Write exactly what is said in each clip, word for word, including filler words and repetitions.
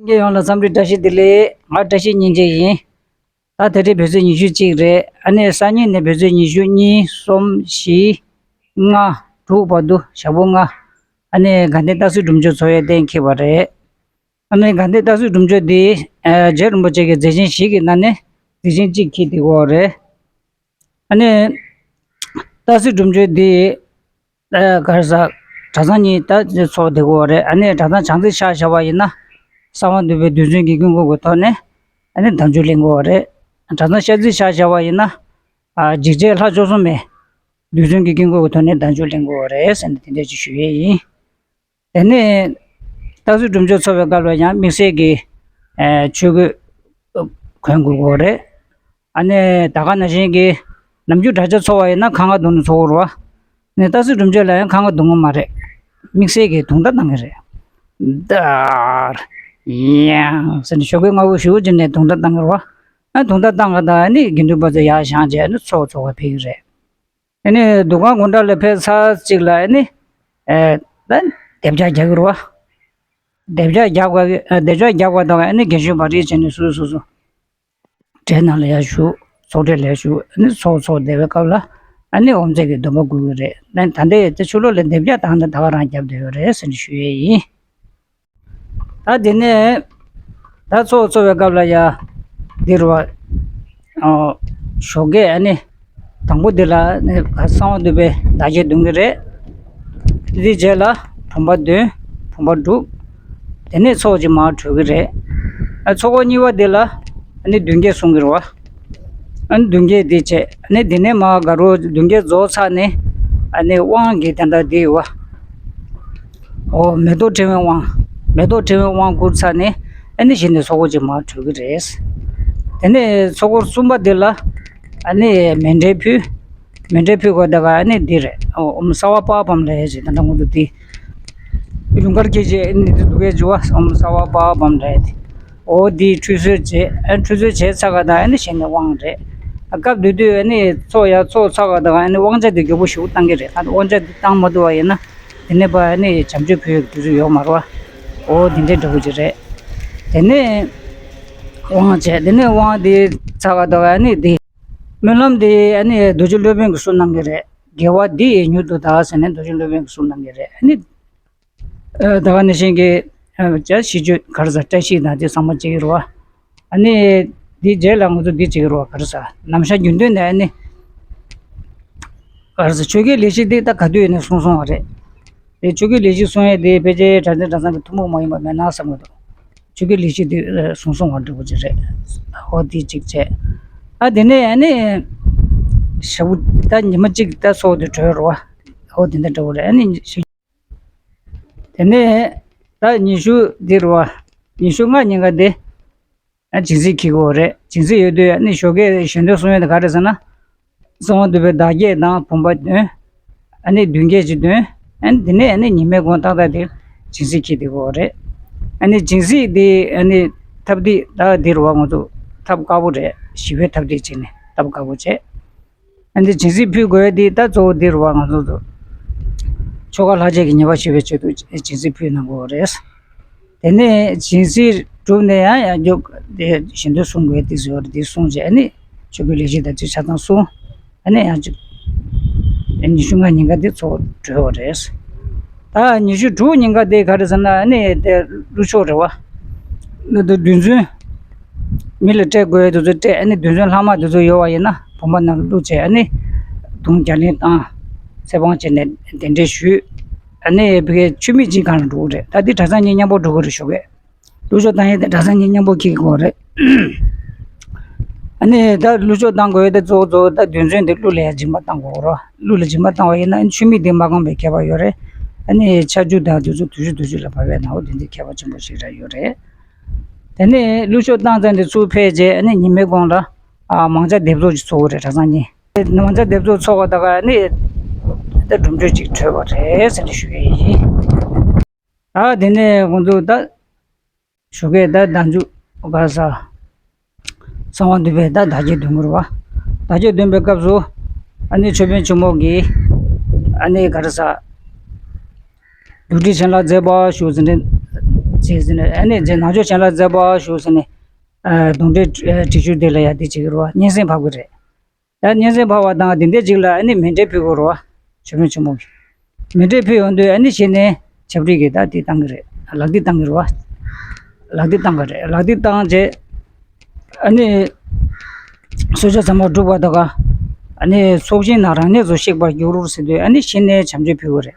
ཁྱེད་ཡོངས་ལ་འཚམས་འདྲི་བཀྲ་ཤིས་བདེ་ལེགས། ང་བཀྲ་ཤིས་སྙིང་རྗེ་ཡིན། ད་དེ་རིང་བོད་ཚེས་ཉི་ཤུ་གཅིག་རེད། ཨ་ནི་སང་ཉིན་ནས་བོད་ཚེས་ཉི་ཤུ་གཉིས། གསུམ། བཞི། ལྔ། དྲུག་བར་དུ་ཞག་པོ་ལྔ། ཨ་ནི་དགའ་ལྡན་རྟ་སྲིན་སྒྲུབ་མཆོད་འཚོགས་ཡས་གཏན་འཁེལ་བ་རེད། ཨ་ནི་དགའ་ལྡན་རྟ་སྲིན་སྒྲུབ་མཆོད་འདི་ཨ་རྗེ་རིན་པོ་ཆེ་གི་མཛད་ཆེན་བཞི་གི་ནང་ནས་མཛད་ཆེན་གཅིག་འཁེལ་བསྡད་ཡོད་རེད། ཨ་ནི་རྟ་སྲིན་སྒྲུབ་མཆོད་འདི་ཨ་ག་རེ་ཟ། གྲྭ་ཚང་གཉིས་ད་འཚོགས་བསྡད་ཡོད་རེད། ཨ་ནི་གྲྭ་ཚང་བྱང་རྩེ་ཆ་བཞག་པ་ཡིན་ན། གསང་བ་འདུས་པའི་རྡུལ་ཚོན་གྱི་དཀྱིལ་འཁོར་གྱི་ཐོག་ནས་ཨ་ནི་བདག་འཇུག་ལེན་གྱི་ཡོད་རེད། གྲྭ་ཚང་ཤར་རྩེ་ཆ་བཞག་པ་ཡིན་ན། ཨ་འཇིགས་བྱེད་ལྷ་བཅུ་གསུམ་མའི་རྡུལ་ཚོན་གྱི་དཀྱིལ་འཁོར་གྱི་ཐོག་ནས་བདག་འཇུག་ལེན་གྱི་ཡོད་རེད་ཟེར་ནས་དེ་འདྲ་ཅིག་ཞུ་ཡས་ཡིན། དེ་ནས་རྟ་སྲིན་སྒྲུབ་མཆོད་འཚོགས་པའི་སྐབས་ལ་ཡང་དམིགས་བསལ་གྱི་ཨ་ཆོས་གོས་གོན་དགོས་ཀྱི་ཡོད་རེད། ཨ་ནི་ད་ག་ནང་བཞིན་གྱི་ནམ་རྒྱུན་གྲྭ་ཆ་འཚོགས་པ་ཡིན་ན་ཁ་ང་བརྡུངས་ནས་འཚོགས་ཀྱི་ཡོད་རེད་བ། ནས་རྟ་སྲིན་སྒྲུབ་མཆོད་ལ་ཡང་ཁ་ང་བརྡུང་གི་མ་རེད། དམིགས་བསལ་གྱི་དུང་བརྡ་བཏང་གི་རེད། དར། ཡང་ཟེར་ནས་ཞོགས་ཀས་སྔ་པོ་ཞེ་པོ་ཅིག་ནས་དུང་བརྡ་བཏང་གི་རེད་བ། ཨ་དུང་བརྡ་བཏང་གི་ད་ནི་དགེ་འདུན་པ་ཚོ་ཡར་བཞེངས་བྱས་ནས་ཚོགས་འཚོགས་པར་ཕེབས་ཀྱི་རེད། ཨ་ནི་འདུ་ཁང་དགོང་དག་ལ་ཕེབས་ཚར་གཅིག་ལ་ཨ་ནི་ཨེ་ད་སྡེབ་སྦྱར་རྒྱག་གི་རེད་བ། སྡེབ་སྦྱར་རྒྱག་པ་སྡེབ་སྦྱར་རྒྱག་པ་དང་ཨ་ནི་རྒན་གཞོན་བར་རིས་བྱས་ནས་སོ་སོ་སོ་སོ་གྲལ་ནང་ལ་ཡར་བཞུགས། ཚོགས་གྲལ་ལ་ཡར་བཞུགས། ཨ་ནི་ཚོགས་འཚོགས་བསྡད་པའི་སྐབས་ལ་ཨ་ནི་དབུ་མཛད་ཀྱི་སྡོམ་པ་དགོས་ཀྱི་རེད། ཨ་ནི་ད་ལྟའི་དེ་ཕྱི་ལོགས་ལ་སྡེབ་སྦྱར་བཏང་ནས་ད་ག་རང་རྒྱབ་བསྡད་ཡོད་རེད་ཟེར་ནས་ཞུ་ཡས་ཡིན། ད་དེ་ནས་ད་ཚོགས་འཚོགས་པའི་སྐབས་ལ་ཡ་འདིར་བ་ཨོ་ཞོགས་ཀས་ཨ་ནི་དང་པོ་འདི་ལ་ནི་གསང་བ་འདུས་པའི་བདག་བསྐྱེད་འདོན་གྱི་རེད། འདི་རྗེས་ལ་བུམ་པ་འདོན། བུམ་པ་སྒྲུབ། དེ་ནས་ཚོགས་ཀྱི་མར་གྲོལ་གྱི་རེད། ཨ་ཚོགས་འཁོར་གཉིས་པ་འདི་ལ་ཨ་ནི་མདུན་བསྐྱེད་གསུང་གི་རེད་བ། ཨ་ནི་མདུན་བསྐྱེད་འདི་བྱས། ཨ་ནི་འདི་ནས་མར་དགའ་རོགས་མདུན་བསྐྱེད་རྫོགས་ཚར་ནས་ཨ་ནི་དབང་གི་དོན་དག་འདི་ཡོད་བ། ཨོ་མེ་ཏོག་ཕྲེང་བའི་དབང་། མེ་ཏོག་ཕྲེང་བའི་དབང་བསྐུར་ཚར་ནས་ཨ་ནི་གཞི་ནས་ཚོགས་འཁོར་གྱི་མར་གྲོལ་གྱི་རེད། དེ་ནས་ཚོགས་འཁོར་གསུམ་པ་འདི་ལ་ཨ་ནི་མཎྜལ་ཕུལ། མཎྜལ་ཕུལ་དགོས་ད་ག་ཨ་ནི་འདི་རེད། ཨོ་ཨོཾ་སརྦ་པཱ་བཾ་ལས་ཞེས་ད་ལྟ་ངོ་དུ་འདི་ཡུངས་ཀར་གྱི་རྗེས་ཨ་ནི་འདི་འདུག་གས་འཇུ་བ་ཨོཾ་སརྦ་པཱ་བཾ་ལས་འདི། ཨོ་འདི་ཁྲུས་གསོལ་བྱས། ཨ་ཁྲུས་གསོལ་བྱས་ཚར་ག་ད་ཨ་ནི་གཞི་ནས་དབང་རེད། ཨ་སྐབས་དེ་དུས་ཨ་ནི་ཚོགས་ཡར་ཚོགས་ཚར་ག་ད་ག་ཨ་ནི་དབང་ཆ་འདི་མགྱོགས་པོ་ཞེ་པོ་བཏང་གི་རེད། ཨ་དབང་ཆ་འདི་བཏང་མ་ཐུབ་པ་ཡིན་ན། དེ་ནས་ཕར་ནི་བྱམས་ཆོས་ཕུལ་ཡག་དུས་ཚོད་ཡོད་མ་རེད་བ། འོ་དེ་འདྲའི་འདྲ་པོ་ཅིག་རེད། དེ་ནས་དབང་བྱས། དེ་ནས་དབང་དེ་ཚར་ག་ད་ག་ནི་དེ། སྨོན་ལམ་དེ་ནི་རྡོ་རྗེ་སློབ་དཔོན་གྱིས་གསུངས་གནང་གི་རེད། དགེ་བ་འདི་ཡིས་མྱུར་དུ་བདག་ཟེར་ནས་རྡོ་རྗེ་སློབ་དཔོན་གྱིས་གསུངས་གནང་གི་རེད། ནི་ད་ག་ནང་བཞིན་གྱི་ཨ་ཅག་ཤིས་བརྗོད་ག་རེ་ཟ་བཀྲ་ཤིས་དང་དེ་ཚང་མ་བྱེད་ཀྱི་རེད་བ། ཨ་ནི་དེའི་རྗེས་ལ་ང་ཚོ་འདི་བྱེད་ཀྱི་རེད་བ། ག་རེ་ཟ་ནམ་ཞག་རྒྱུན་དུ་ནས་ཨ་ནི་ག་རེ་ཟ་ཆོས་ཀྱི་ལས་གཞི་འདི་ད་ག་དུས་ནས་གསུངས་སོང་བ་རེད། དེ་ཆོས་ཀྱི་ལས་གཞི་གསུང་ཡས་དེ་ཕལ་ཆེར་གྲྭ་བཙུན་གྲྭ་ཚང་གི་ཐུན་མོང་མ་ཡིན་པ་མེད་ན་བསམ་གྱི་འདུག་ཆོས་ཀྱི་ལས་གཞི་དེ་གསུངས་སོང་བ་འདྲ་པོ་ཅིག་རེད། ཨོ་དེ་གཅིག་བྱས། ཨ་དེ་ནས་ཨ་ནི་ཞག་པོ་ད་ཉི་མ་གཅིག་ད་ཚོགས་དེ་གྲོལ་རེད་བ། ཨོ་དེ་འདྲ་འདྲ་པོ་རེད། ཨ་ནི་ཞག་དེ་ནས་ད་ཉི་ཤུ་འདི་རེད་བ། ཉི་ཤུ་ལྔ་ཉིན་ཀ་དེ་ཨ་སྦྱིན་སྲེག་འཁྱེར་དགོས་རེད། སྦྱིན་སྲེག་ཡོད་དུས་ཨ་ནི་ཞོགས་ཀས་ཞལ་འདོན་གསུང་ཡས་དེ་ག་རེ་ཟེར་ན། གསང་བ་འདུས་པའི་བདག་བསྐྱེད་དང་བུམ་པ་འདོན། ཨ་ནི་མདུན་བསྐྱེད་ཅིག་འདོན། ཨ་ནི་དེ་ནས་ཨ་ནི་ཉི་མའི་གུང་ཏག་ཏག་དེ་སྦྱིན་སྲེག་འཁྱེར་བསྡད་དགོས་རེད། ཨ་ནི་སྦྱིན་སྲེག་དེ་ཨ་ནི་ཐབས་འདི་ད་འདི་རུ་བ་ང་ཚོ་ཐབས་དཀར་པོ་རེད། ཞི་བའི་ཐབས་འདི་བྱས་ནས་ཐབས་དཀར་པོ་བྱས། ཨ་ནི་སྦྱིན་སྲེག་ཕུལ་དགོས་འདི་ད་གཙོ་བོ་འདི་རུ་བ་ང་ཚོ་ཚོ་ཆོ་ག་ལྷག་བཅས་ཀྱི་ཉེས་པ་ཞི་བའི་ཆེད་དུ་སྦྱིན་སྲེག་ཕུལ་གནང་དགོས་རེད། དེ་ནས་སྦྱིན་སྲེག་གྲུབ་ནས་ཡང་ཡང་རྒྱུག་དེ་ཞལ་འདོན་གསུང་དགོས་དེ་ཟེར་བ་རེད། དེ་གསུངས་རྗེས་ཨ་ནི་ཆོས་གོས་ལས་གཞི་དང་དེ་ཆ་ཚང་གསུངས། ཨ་ནི་ཡང་ཅིག་ཉི་ཤུ་ལྔ་ཉིན་ཀ་དེ་ཚོགས་གྲོལ་བ་རེད། ད་ཉི་ཤུ་དྲུག་ཉིན་ཀ་དེ་ག་རེ་ཟེར་ན་ཨ་ནི་དེ་ཀླུ་ཆོག་རེད་བ། ནི་དེ་རྡུལ་ཚོན་མི་ལ་སྤྲད་དགོས་དེ་ཚོ་སྤྲད། ཨ་ནི་རྡུལ་ཚོན་ལྷག་མ་དེ་ཚོ་ཡོད་བ་ཡིན་ན་བུམ་པ་ནང་བླུགས་བྱས་ཨ་ནི་དུང་རྒྱ་ལན་བཏང་། ཚེ་དབང་བྱས་ནས་གདན་འདྲེན་ཞུས། ཨ་ནི་བི་ཀའི་ཆུ་མིག་གཅིག་སྒང་ལ་འགྲོ་གི་རེད། ད་འདི་གྲྭ་ཚང་གཉིས་མཉམ་པོ་འགྲོ་གི་རེད་ཞོགས་ཀས། ཀླུ་ཆོག་བཏང་ཡས་དེ་གྲྭ་ཚང་གཉིས་མཉམ་པོ་འཁྱེར་དགོས་རེད། ཨ་ནི་ད་ཀླུ་ཆོག་བཏང་དགོས་དེ་གཙོ་བོ་གཙོ་བོ་ད་རྡུལ་ཚོན་དེ་ཀླུ་ལ་ཡ་སྦྱིན་པ་བཏང་དགོས་རེད། ཀླུ་ལ་སྦྱིན་པ་བཏང་བ་ཡིན་ན་ཆུ་མིག་དེ་མ་གང་བའི་ཁྱད་པར་ཡོད་རེད། ཨ་ནི་ཆར་ཆུ་དང་དུས་ཚོད་དུས་ཚོད་དུས་ཚོད་ལ་བབས་པའི་ནང་འོ་དེ་འདྲའི་ཁྱད་པར་ཆེན་པོ་ཞིག་རག་ཡོད་རེད། དེ་ནས་ཀླུ་ཆོག་བཏང་ཚར་དེ་ཚུར་ཕེབས་རྗེས་ཨ་ནི་ཉི་མའི་གུང་ལ་ཨ་མང་ཇ་འདེབས་ཚོགས་ཅིག་ཚོགས་དགོས་རེད་གྲྭ་ཚང་གཉིས། མང་ཇ་འདེབས་ཚོགས་ཚོགས་པ་ད་ག་ཨ་ནི་ད་སྒྲུབ་མཆོད་ཅིག་གྲོལ་བ་རེད་ཟེར་ནས་ཞུ་ཡས་ཡིན། ཨ་དེ་ནས་ཁོང་ཚོ་ད་ཞོགས་ཀས་ད་བདག་འཇུག་ག་ས་གསང་བ་འདུས་པའི་ད་བདག་བསྐྱེད་འདོན་དགོས་རེད་བ། བདག་བསྐྱེད་འདོན་པའི་སྐབས་སུ་ཨ་ནི་མཆོད་དཔོན་ཆེན་མོ་གིས་ཨ་ནི་ག་རེ་ཟ་རྒྱུ་འབྲས་བྱིན་རླབས་མཛད་པ་ཞུ་ཟིན་ཏེ་ ཅེས་ཟེར་ནས་ཨ་ནི་རྗེ་ནང་ཆོས་བྱིན་རླབས་མཛད་པ་ཞུ་ཟེར་ནས། གདོན་འདྲེ་དྲི་ཆུ་དེ་ལ་ཡ་དེ་བྱེད་ཀྱི་རེད་བ། སྙན་སེང་ཕབ་ཀྱི་རེད། ད་སྙན་སེང་ཕབ་པ་དང་དེ་འདྲའི་ཅིག་ལ་ཨ་ནི་མཎྜལ་ཕུལ་དགོས་རེད་བ། ཆོས་དཔོན་ཆེན་མོ་གིས། མཎྜལ་ཕུལ་ཡོང་དུས་ཨ་ནི་གཞི་ནས་ཆབ་རིལ་གྱི་ད་དེ་བཏང་གི་རེད། ལག་མཐིལ་བཏང་གི་རེད་བ། ལག་མཐིལ་བཏང་གི་རེད། ལག་མཐིལ་བཏང་རྗེས་ཨ་ནི་གསོལ་ཇ་ཚང་མ་བསྒྲུབས་པ་དང་། ཨ་ནི་ཚོགས་ཞིང་ན་རང་གནས་སུ་གཤེགས་པར་འགྱུར་ཟེར་དུས་ཨ་ནི་གཞི་ནས་བྱམས་ཆོས་ཕུལ་དགོས་རེད།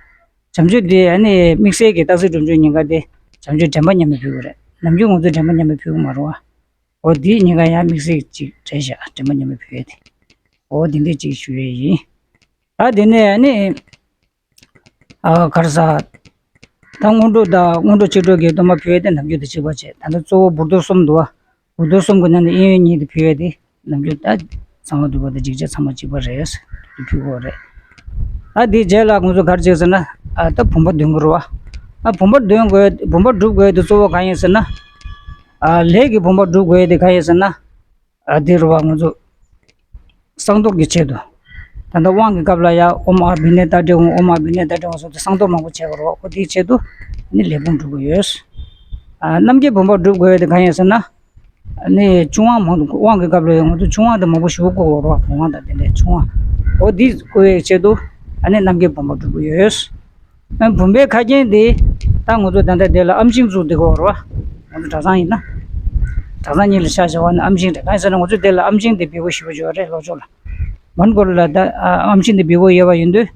བྱམས་ཆོས་དེ་ཨ་ནི་དམིགས་བསལ་གྱི་སྟག་གཟིག་སྒྲོལ་མཆོག་ཉིན་ཀ་དེ་བྱམས་ཆོས་དྲན་པ་མཉམ་མེད་ཕུལ་དགོས་རེད། ནམ་རྒྱུན་ང་ཚོ་དྲན་པ་མཉམ་མེད་ཕུལ་གི་མ་རེད་བ། འོ་འདི་གཉིས་ཀ་ཡང་དམིགས་བསལ་ཅིག་རེད་ཤག་དྲན་པ་མཉམ་མེད་ཕུལ་ཡས་དེ། འོ་འདི་འདྲས་ཅིག་ཞུ་ཡས་ཡིན། ད་དེ་ནས་ཨ་ནི། ཨ་ག་རེ་ཟ། ད་སྔོན་འགྲོ་དང་སྔོན་འགྲོ་ཕྱི་དྲོ་གི་གཏོར་མ་ཕུལ་ཡས་དེ་ནམ་རྒྱུན་དང་གཅིག་པ་བྱས། ད་ལྟ་གཙོ་བོ་འབུར་གཏོར་གསུམ་འདུག་བ། འབུར་གཏོར་གསུམ་གྱི་ནང་ནས་གཡས་གཡོན་གཉིས་དེ་ཕུལ་ཡས་དེ་ནམ་རྒྱུན་ད་གསང་བ་འདུས་པ་དང་འཇིགས་བྱེད་ཚང་མ་གཅིག་པ་རེད། དེ་ཕུལ་དགོས་རེད། ད་དེའི་རྗེས་ལ་ང་ཚོ་ག་རེ་བྱེད་ཟེར་ན། ཨ་ད་བུམ་པ་འདོན་དགོས་རེད་བ། ཨ་བུམ་པ་འདོན་དགོས། བུམ་པ་སྒྲུབ་དགོས་དེ་གཙོ་བོ་གང་ཡིན་ཟེར་ན། ཨ་ལས་ཀྱི་བུམ་པ་སྒྲུབ་དགོས་དེ་གང་ཡིན་ཟེར་ན། ཨ་དེ་རུ་བ་ང་ཚོ་བསང་གཏོར་གྱི་ཆེད་དུ། ད་ལྟ་དབང་གི་སྐབས་ལ་ཡང་ཨོཾ་ཨཱཿབྷཱི་ཎི་ཏཱ་ཏྲེ་ཧཱུྃ། ཨོཾ་ཨཱཿབྷཱི་ཎི་ཏཱ་ཏྲེ་ཧཱུྃ་སོགས་ཀྱི་བསང་གཏོར་མང་པོ་བྱེད་དགོས་རེད་བ། ཨོ་དེའི་ཆེད་དུ་ནི་ལས་བུམ་སྒྲུབ་དགོས་ཡོད། ཨ་རྣམ་རྒྱལ་བུམ་པ་སྒྲུབ་དགོས་དེ་གང་ཡིན་ཟེར་ན། ནི་ཆུང་དབང་མང་དུ་དབང་གི་སྐབས་ལ་ཡང་ང་ཚོ་ཆུང་དབང་དེ་མང་པོ་ཞེ་པོ་བསྐུར་དགོས་རེད་བ། བུམ་དབང་དང་དེ་འདྲའི་ཆུང་དབང་། ཨོ་དེ་བསྐུར་བའི་ཆེད་དུ་ཨ་ནི་རྣམ་རྒྱལ་བུམ་པ་སྒྲུབ་དགོས་ཡོད། བུམ་པའི་ཁ་རྒྱན་དེ། ད་ང་ཚོ་ད་ལྟ་དེ་ལ་ཨམ་ཤིང་བཙུགས་བསྡད་ཀྱི་ཡོད་རེད་བ། ང་ཚོ་གྲྭ་ཚང་ཡིན་ན། གྲྭ་ཚང་གཉིས་ལ་ཆ་བཞག་པ་ན་ཨམ་ཤིང་རེད། གང་ཡིན་ཟེར་ན་ང་ཚོ་དེ་ལ་ཨམ་ཤིང་དེ་འབེལ་པོ་ཞེ་པོ་ཅིག་ཡོད་རེད། ལྷོ་ཕྱོགས་ལ། མོན་གྷོ་ལ་ད་ཨམ་ཤིང་དེ་འབེལ་པོ་ཡོད་པ་ཡིན་དུས།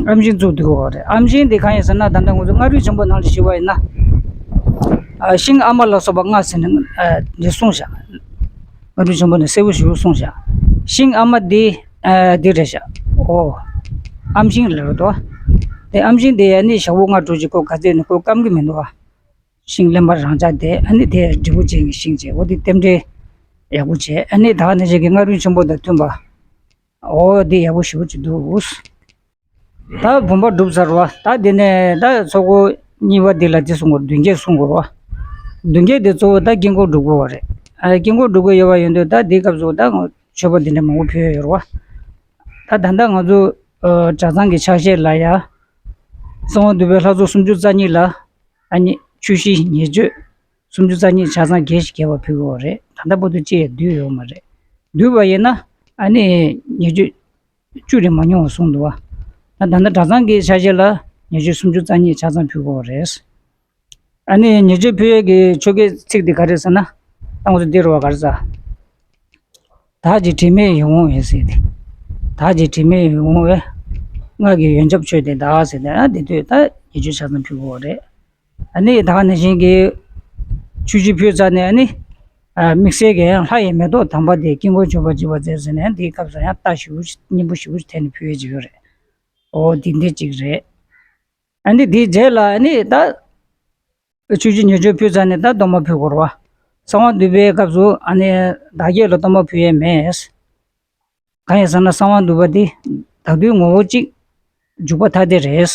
ཨམ་ཤིང་བཙུགས་བསྡད་ཀྱི་ཡོད་རེད། ཨམ་ཤིང་དེ་གང་ཡིན་ཟེར་ན་ད་ལྟ་ང་ཚོ་མངའ་རིས་ཆེན་པོ་ནང་ལ་ཞུས་པ་ཡིན་ན། ཤིང་ཨ་མ་ལ་སོགས་པ་ལྔ་ཟེར་ནས་འདི་གསུངས་བཞག་མངའ་རིས་ཆེན་པོ་ནས་གསལ་པོ་ཞེ་པོ་གསུངས་བཞག་ཤིང་ཨ་མ་དེ། ཨ་དེ་རེད་ཤག་ཨོ། ཨམ་ཤིང་ལབ་འདུག་དེ་ཨམ་ཤིང་དེ་ཡ་ནི་ཞག་པོ་ལྔ་དྲུག་ཅིག་ཁོ་ག་ཚོད་ནི་ཁོ་སྐམ་གི་མི་འདུག་བ། ཤིང་རློན་པ་རང་འཇགས་དེ་ཨ་ནི་དེ་འབྲས་བུ་ཅན་གྱི་ཤིང་བྱས། འོ་དེ་རྟེན་འབྲེལ་ཡག་པོ་བྱས། ཨ་ནི་ད་ག་ནང་བཞིན་གྱི་མངའ་རིས་ཆེན་པོ་དང་མཐུན་པ། འོ་དེ་ཡག་པོ་ཞེ་པོ་ཅིག་འདུག་ད་བུམ་པ་གྲུབ་ཚར་བ། ད་དེ་ནས་ད་ཚོགས་འཁོར་གཉིས་པ་འདི་ལ་འདི་གསུང་དགོས། མདུན་བསྐྱེད་གསུང་དགོས་རེད་བ། མདུན་བསྐྱེད་དེ་གཙོ་བོ་ད་དཀྱིལ་འཁོར་སྒྲུབ་དགོས་པ་རེད། ཨ་དཀྱིལ་འཁོར་སྒྲུབ་དགོས་ཡོད་པ་ཡིན་དུས་ད་འདིའི་སྐབས་སུ་ད་མཆོད་པ་འདི་འདྲ་མང་པོ་ཕུལ་ཡ་ཡོད་རེད་བ། ད་ད་ལྟ་ང་ཚོ་ཨ་གྲྭ་ཚང་གི་ཕྱག་བཞེས་ལ་ཡ། གསང་བ་འདུས་པའི་ལྷ་ཚོགས་སུམ་ཅུ་རྩ་གཉིས་ལ། ཨ་ནི་ཆུ་བཞི་ཉེར་སྤྱོད་སུམ་ཅུ་རྩ་གཉིས་ཆ་ཚང་རྒྱས་ཤིང་རྒྱས་པ་ཕུལ་དགོས་པ་རེད། ད་ལྟ་བར་དུ་ཅི་ཡང་བསྡུས་ཡོད་མ་རེད། བསྡུས་པ་ཡིན་ན་ཨ་ནི་ཉེར་སྤྱོད་བཅུ་རེ་མ་ཉུང་བ་གསུངས་འདུག་བ། ད་ད་ལྟ་གྲྭ་ཚང་གི་ཆ་བཞག་ལ་ཉེར་སྤྱོད་སུམ་ཅུ་རྩ་གཉིས་ཆ་ཚང་ཕུལ་དགོས་པ་རེད། ཨ་ནི་ཉེར་སྤྱོད་ཕུལ་ཡས་ཀྱི་ཆོ་གའི་ཚིག་འདི་ག་རེ་ཟེར་ན། ད་ང་ཚོ་འདི་རུ་བ་ག་རེ་ཟེར། བདག་གི་དྲི་མེད་ཡིད་འོང་བས་ཟེར་ཏེ། བདག་གི་དྲི་མེད་ཡིད་འོང་བས། ང་གི་ཡོན་ཆབ་མཆོད་དེ་བདག་ཟེར་ཏེ། ཨ་འདི་དུས་ད་ཉེར་སྤྱོད་ཆ་ཚང་ཕུལ་དགོས་པ་རེད། ཨ་ནི་ད་ག་ནང་བཞིན་གྱི་ཆུ་བཞི་ཕུལ་ཚར་ནས་ཨ་ནི། ཨ་དམིགས་བསལ་གྱི་ཡང་ལྷ་ཡི་མེ་ཏོག་དམ་པ་དེ་དཀྱིལ་འཁོར་མཆོད་པར་བགྱི་བ་མཛད་ཟེར་ནས་འདིའི་སྐབས་སུ་ཡང་རྟ་ཞེ་པོ་ཅིག་སྙིང་པོ་ཞེ་པོ་ཅིག་འཐེན་ནས་ཕུལ་ཡས་ཅིག་ཡོད་རེད། ཨོ་འདི་འདྲ་ཅིག་རེད། ཨ་ནི་དེའི་རྗེས་ལ་ཨ་ནི་ད་ཆུ་བཞི་ཉེར་སྤྱོད་ཕུལ་ཚར་ནས་ད་གཏོར་མ་ཕུལ་དགོས་རེད་བ། གསང་བ་འདུས་པའི་སྐབས་སུ་ཨ་ནི་བདག་བསྐྱེད་ལ་གཏོར་མ་ཕུལ་ཡས་མེད། གང་ཡིན་ཟེར་ན་གསང་བ་འདུས་པ་འདི་བདག་མདུན་ངོ་བོ་གཅིག་འཇུག་པ་ཐ་དད་རེད།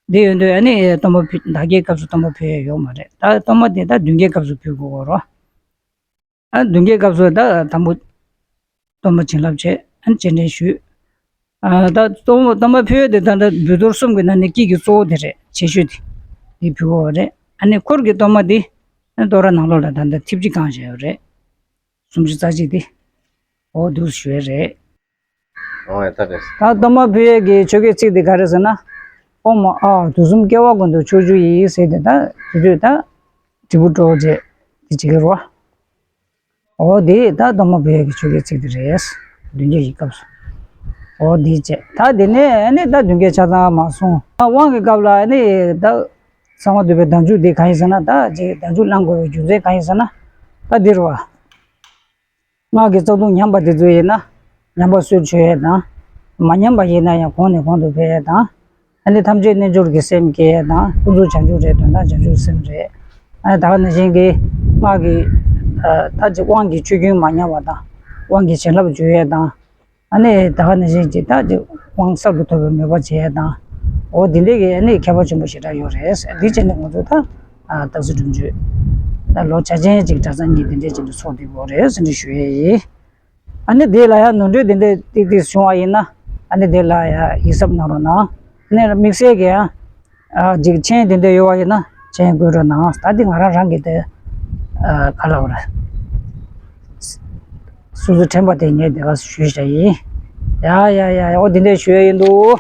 འདི་ཡོད་དུས་ཨ་ནི་གཏོར་མ་ཕུལ། བདག་བསྐྱེད་སྐབས་སུ་གཏོར་མ་ཕུལ་ཡས་ཡོད་མ་རེད། ད་གཏོར་མ་དེ་ད་མདུན་བསྐྱེད་སྐབས་སུ་ཕུལ་དགོས་རེད། ཨ་མདུན་བསྐྱེད་སྐབས་སུ་ད་དང་པོ་གཏོར་མ་བྱིན་རླབས་བྱས། ཨ་ནི་སྤྱན་འདྲེན་ཞུས། ཨ་ད་གཏོར་མ་གཏོར་མ་ཕུལ་ཡས་དེ་ད་ལྟ་འབུལ་གཏོར་གསུམ་གྱི་ནང་ནས་དཀྱིལ་གྱི་གཙོ་བོ་དེ་རེད། ཆེ་ཤོས་དེ། དེ་ཕུལ་དགོས་པ་རེད། ཨ་ནི་འཁོར་གྱི་གཏོར་མ་དེ་ཨ་ནི་གཏོར་ར་ནང་ལོགས་ལ་ད་ལྟ་ཐེབས་གཅིག་བཀང་བཞག་ཡོད་རེད། སུམ་ཅུ་རྩ་གཅིག་དེ། འོ་འདུག་ཞུ་ཡས་རེད། འོ་ཡ་ད་རེད། ད་གཏོར་མ་ཕུལ་ཡས་ཀྱི་ཆོ་གའི་ཚིག་དེ་ག་རེ་ཟེར་ན། ཨོཾ་ཨཱཿདུག་གསུམ་བསྐལ་པ་ཀུན་ཏུ་མཆོད་བརྗོད་ཡིས་ཟེར་ཏེ་ད་དེ་དུས་ད་དྲིལ་བུ་དཀྲོལ་བྱས་དེ་བྱེད་ཀྱི་རེད་བ། འོ་དེ་ད་གཏོར་མ་ཕུལ་ཡས་ཀྱི་ཆོ་གའི་ཚིག་དེ་རེད། མདུན་བསྐྱེད་ཀྱི་སྐབས་སུ། འོ་དེ་བྱས། ད་དེ་ནས་ནི་ད་མདུན་བསྐྱེད་ཆ་ཚང་མ་སོང་། ད་དབང་གི་སྐབས་ལ་ནི་ད་གསང་བ་འདུས་པའི་བདག་འཇུག་དེ་གང་ཡིན་ཟེར་ན། ད་ཅིག་བདག་འཇུག་བླང་དགོས་པའི་རྒྱུ་མཚན་གང་ཡིན་ཟེར་ན། ད་འདི་རེད་བ། སྔགས་ཀྱི་རྩ་ལྟུང་ཉམས་པ་དེ་ཚོ་ཡིན་ན་ཉམས་པ་སོར་ཆུད་ཡས་དང་། མ་ཉམས་པ་ཡིན་ན་ཡང་གོང་ནས་གོང་དུ་འཕེལ་ཡས་དང་། ཨ་ནི་ཐམས་ཅད་རྣལ་འབྱོར་གྱི་སེམས་སྐྱེ་ཡས་དང་། ཀུན་རྫོབ་བྱང་ཆུབ་རེད། དོན་དམ་བྱང་ཆུབ་སེམས་རེད། ཨ་ནི་ད་ག་ནང་བཞིན་གྱི་སྔགས་ཀྱི་ཨ་ད་ཅིག་དབང་གི་ཆུ་རྒྱུན་མ་ཉམས་པ་དང་། དབང་གི་བྱིན་རླབས་འཇུག་ཡས་དང་། ཨ་ནི་ད་ག་ནང་བཞིན་གྱི་ད་ཅིག་དབང་གསར་དུ་ཐོབ་པའི་མོས་པ་བྱེད་ཡས་དང་། འོ་དེ་འདྲས་ཀྱི་ཨ་ནི་ཁྱད་པར་ཆེན་པོ་ཞེ་དྲག་ཡོད་རེད། འདི་བྱས་ནས་ང་ཚོ་ད་ཨ་སྟག་གཟིག་སྒྲུབ་མཆོད་ད་ལོ་བྱ་ཆེན་ཅིག་གྲྭ་ཚང་གཉིས་དེ་འདྲས་ཅིག་ཏུ་ཚོགས་བསྡད་ཡོད་རེད་ཟེར་ནས་ཞུ་ཡས་ཡིན། ཨ་ནི་དེ་ལ་ཡང་ནོར་འཁྲུལ་དེ་འདྲས་ཏིག་ཏིག་བྱུང་བ་ཡིན་ན་ཨ་ནི་དེ་ལ་ཡང་ཡིད་གཟབ་གནང་རོགས་གནང་། ཨ་ནི་དམིགས་བསལ་གྱི་ཡང་ཨ་འཇིགས་མཆན་དེ་འདྲས་ཡོད་པ་ཡིན་ན་ དྲན་དགོས་རོགས་གནང་། ད་འདི་ང་རང་རང་གི་དེ་ཨ་ག་ལབ་རེད། སོ་སོ་དྲན་པ་དེ་ངས་དེ་ག་ཞུས་བྱ་ཡིན། ཡ་ཡ་ཡ་ཡ། འོ་འདི་འདྲས་ཞུ་ཡ་ཡིན་འདུག་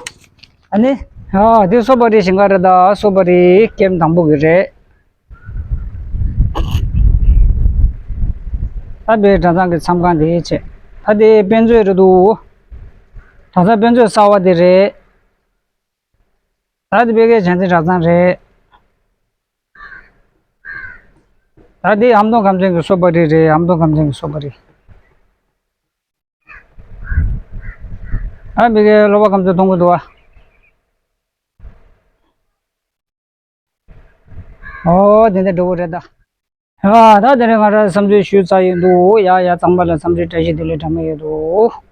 ཨ་ནི། ཨ་འདི་སོ་པ་རི་ཞིང་ཁ་རེད། ད་སོ་པ་རི་ཀེམ་དང་པོ་གི་རེད། ད་བའི་གྲྭ་ཚང་གི་མཚམས་ཁང་དེ་བྱས། ད་དེ་དཔེ་མཛོད་རེད་འདུག་གྲྭ་ཚང་དཔེ་མཛོད་གསར་བ་དེ་རེད། ད་དེ་བའི་གའི་བྱང་རྩེ་གྲྭ་ཚང་རེད། ད་དེ་ཨ་མདོ་ཁམས་ཚན་གི་སོ་པ་རི་རེད། ཨ་མདོ་ཁམས་ཚན་གི་སོ་པ་རི། ཨ་བའི་གའི་སློབ་པ་ཁམས་ཚན་མཐོང་གི་འདུག་ཨ། ཨོ་དེ་འདྲ་འགྲོ་གི་རེད་ད། ཨ་ད་དེ་རིང་ང་རང་བསམ་ཚུལ་ཞུས་ཚར་ཡོད་འདུག་ཡ་ཡ་ཚང་མ་ལ་བསམ་ཚུལ་བཀྲ་ཤིས་བདེ་ལེགས་གྲངས་མེད་ཡོད་འདུག